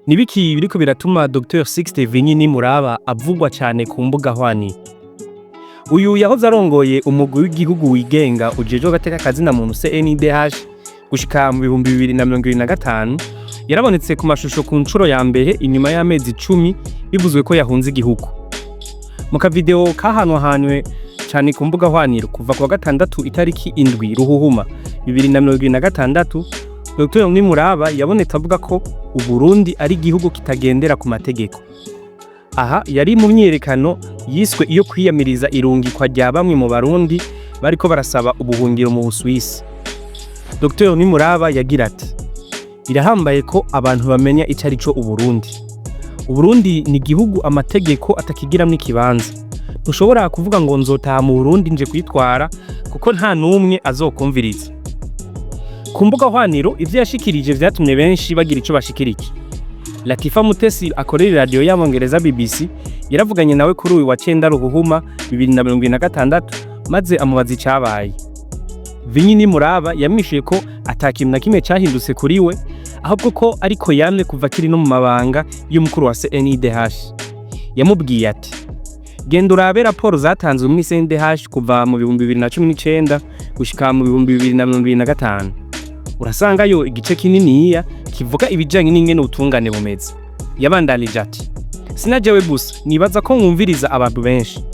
Nibiki biriko biratuma Dr Sixte Vinyi Nimuraba avugwa cyane ku mbuga hwaniro? Uyu yahoze arongoye umugwi w'igihugu wigenga ujejwe agateka kazina muntu CNIDH gushika mu 2025, yarabonetse ku mashusho ku nshuro ya mbere inyuma y'amezi 10 bivuzwe ko yahunze igihugu. Mu kavideo kahanwahanywe cyane ku mbuga hwaniro kuva ku wa gatandatu itariki 7 Ruhuhuma 2026, Dr Nimuraba yabonetse avuga ko Uburundi ari igihugu kitagendera ku mategeko. Aha yari mu myiyerekano yiswe iyo kwiyamiriza irungikwa rya bamwe mu Barundi bariko barasaba ubuhungiro mu Busuwisi. Dr Nimuraba yagira ati: "Birahambaye ko abantu bamenya ico ari co Uburundi. Uburundi ni igihugu amategeko atakigiramwo ikibanza. Ntushobora kuvuga ngo nzotaha mu Burundi nje kwitwara, kuko nta n'umwe azokumviriza." Ku mbuga hwaniro, ivyo yashikirije vyatumye benshi bagira ico bashikirije. Latifa Mutesi akorera iradiyo y'Abongereza BBC yaravuganye nawe kuri uyu wa 9 Ruhuhuma 2026, maze amubaza icabaye. Vinyi Nimuraba yamwishuye ko ata kintu na kimwe cahindutse kuri we, ahubwo ko ariko yamye kuva akiri no mu mabanga y'umukuru wa CNIDH. Yamubwiye ati: "Genda urabe raporo zatanzwe muri CNDH kuva mu 2019 gushika mu 2025. Urasangayo igice kininiya kivuga ibijanye n'ingene ubutungane bumeze." Yabandanije ati: "Sinajewe gusa, nibaza ko mwumviriza abantu benshi.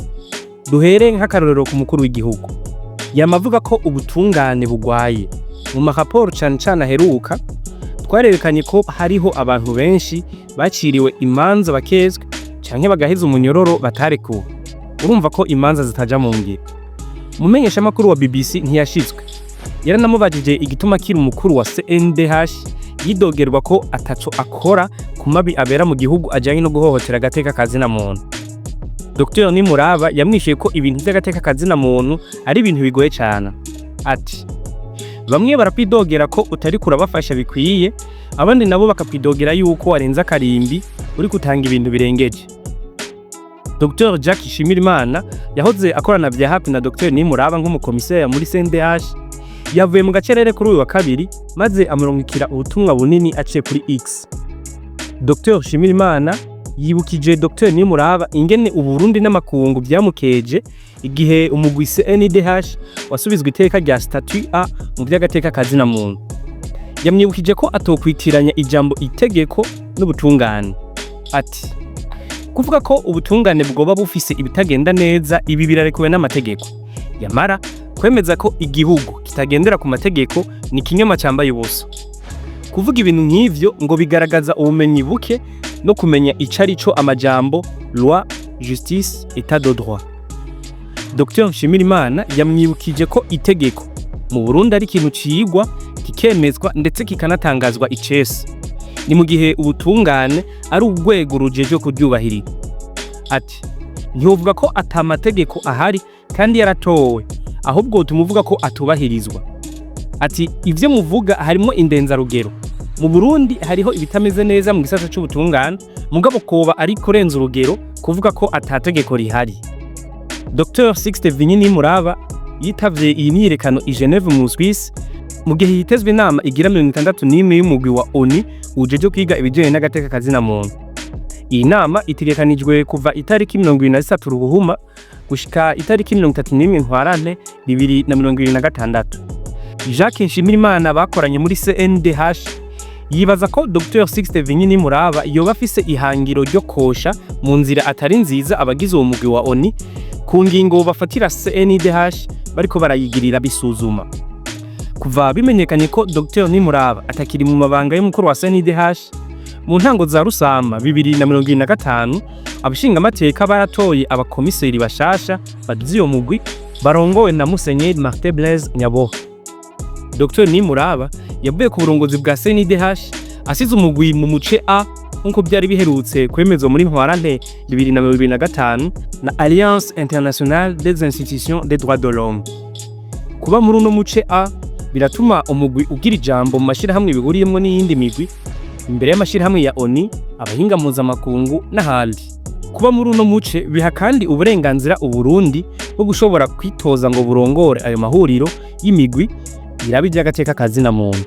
Duhere nk'akarorero ku mukuru w'igihugu. Yama avuga ko ubutungane bugwaye. Mu maraporo cane cane aheruka, twarerekanye ko hariho abantu benshi baciriwe imanza bakezwa canke bagaheza umunyororo batarekuwe. Urumva ko imanza zitaja mu ngiro." Umumenyeshamakuru wa BBC ntiyashitswe. Yaranamubajije igituma akiri umukuru wa CNDH yidogerwa ko ataco akora ku mabi abera mu gihugu ajanye no guhohotera agateka kazina muntu. Dr Nimuraba yamwishuye ko ibintu vy'agateka kazina muntu ari ibintu bigoye cane. Ati: "Bamwe barakwidogera ko utari kurabafasha bikwiye, abandi nabo bakakwidogera yuko warenze akarimbi, uri gutanga ibintu birengeje." Dr Jacques Shimirimana yahoze akorana vya hafi na Dr Nimuraba nk'umukomiseri muri CNDH, yavuye mu gacerere kuri uyu wa kabiri, maze amurungikira ubutumwa bunini aciye kuri X. Dr Shimirimana yibukije Dr Nimuraba ingene Uburundi n'amakungu vyamukeje igihe umugwi CNDH wasubizwa iteka rya statut A mu vy'agateka kazina muntu. Yamwibukije ko atokwitiranya ijambo itegeko n'ubutungane. Ati: "Kuvuga ko ubutungane bwoba bufise ibitagenda neza, ibi birarekuwe n'amategeko. Yamara kwemeza ko igihugu kitagendera ku mategeko ni ikinyoma cambaye ubusa. Kuvuga ibintu nk'ivyo ngo bigaragaza ubumenyi buke no kumenya ico ari co amajambo loi, justice, état de droit." Dr Nshimirimana yamwibukije ko itegeko mu Burundi ari ikintu cigwa, kikemezwa, ndetse kikanatangazwa icese. Ni mu gihe ubutungane ari urwego rujejwe kuryubahiriza. Ati: "Ntiwovuga ko ata mategeko ahari kandi yaratowe, ahubwo tumuvuga ko atubahirizwa." Ati: "Ivyo muvuga harimo indenzarugero. Mu Burundi hariho ibitameze neza mu gisata c'ubutungane, mugabo koba ari kurenza urugero kuvuga ko ata tegeko rihari." Dr Sixte Vinyi Nimuraba yitavye iyi myiyerekano i Geneve mu Suisse mu gihe hitezwe inama igira 61 y'umugwi wa ONU ujejwe kwiga ibijanye n'agateka kazina muntu. Iyi nama itegekanijwe kuva itariki 23 Ruhuhuma gushika itariki 31 Ntwarante 2026. Jacques Nshimirimana bakoranye muri CNDH yibaza ko Dr Sixte Vinyi Nimuraba yoba afise ihangiro ryo kosha mu nzira atari nziza abagize uwo mugwi wa ONU ku ngingo bafatira CNDH bariko barayigirira bisuzuma. Kuva bimenyekanye ko Dr Nimuraba atakiri mu mabanga y'umukuru wa CNDH mu ntango za Rusama 2025, abashingamateka baratoye abakomiseri bashasha bagize uyo mugwi barongowe na Musenyeri Martin Blaise Nyaboha. Dr Nimuraba yavuye ku burongozi bwa CNDH asize umugwi mu muce A, nk'uko byari biherutse kwemezwa muri Ntwarante 2025 na Alliance Internationale des Institutions des Droits de l'Homme. Kuba muri uno muce A biratuma umugwi ugira ijambo mu mashirahamwe bihuriyemwo n'iyindi migwi, imbere y'amashirahamwe ya ONU, abahinga mpuzamakungu n'ahandi. Kuba muri uno muce biha kandi uburenganzira Uburundi bwo gushobora kwitoza ngo burongore ayo mahuriro y'imigwi iraba ivy'agateka kazina muntu.